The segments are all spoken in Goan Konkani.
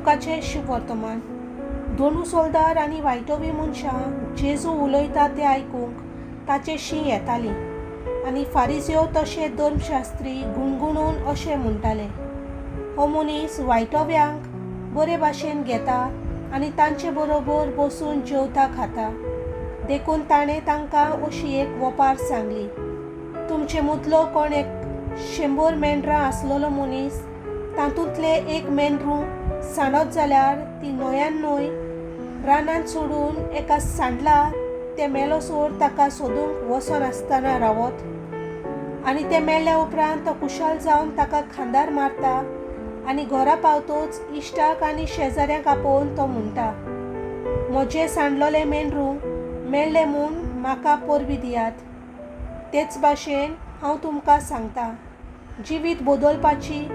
लुकाचें शुभवर्तमान. दोनू सोल्दार आनी वायटोवी मनशां जेजू उलयता तें आयकूंक ताचेशी येतालीं आनी फारिज्यो तशे धर्मशास्त्री गुणगुणून अशें म्हणटाले, हो मनीस वायटोव्यांक बरे भाशेन घेता आनी तांचे बरोबर बसून जेवता खाता. देखून ताणें तांकां अशी एक वोपार सांगली, तुमचे मदलो कोण एक 100 मेंढरां आसलेलो मनीस तातूंतले एक मेंढरूं सांडत जाल्यार ती 99 रानांत सोडून एका सांडला ते मेलोसर ताका सोदूंक वचनासतना रावत आनी ते मेळ्ळ्या उपरांत तो खुशाल जावन ताका खांदार मारता आनी घरा पावतोच इश्टाक आनी शेजाऱ्यांक आपोवन तो म्हणटा, म्हजें सांडलोलें मेंढरूं मेळ्ळें म्हूण म्हाका परबी दियात. तेच भाशेन हांव तुमकां सांगता, जिवीत बदलपाची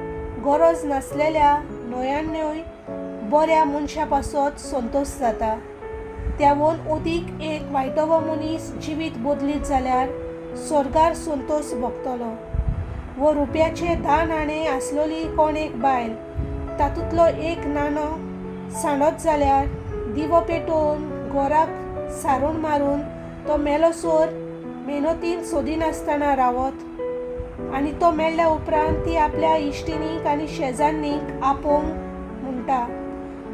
गरज नासलेल्या 99 बऱ्या मनशा पासत संतोश जाता. त्यावून अदीक एक वायटोवो मनीस जिवीत बदलीत जाल्यार स्वर्गार संतोश भोगतलो. वो रुपयाचे 10 नाणे आसलोली कोण एक बायल तातूंतलो एक नाणो सांडत जाल्यार दिवो पेटोवन घराक सारून मारून तो मेलोसर मेहनतीन सोदिनासतना रावत आनी तो मेळ्ळ्या उपरांत ती आपल्या इश्टिणीक आनी शेजान्नीक आपोवंक म्हणटा,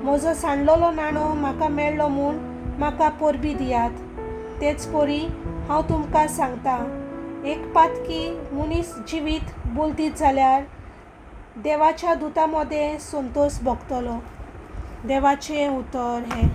म्हजो सांडलोलो नाणो म्हाका मेळ्ळो म्हूण म्हाका परबी दियात. तेच परी हांव तुमकां सांगता, एक पातकी मनीस जिवीत बदलीत जाल्यार देवाच्या दुता मदें संतोश भोगतलो. देवाचें उतर हें.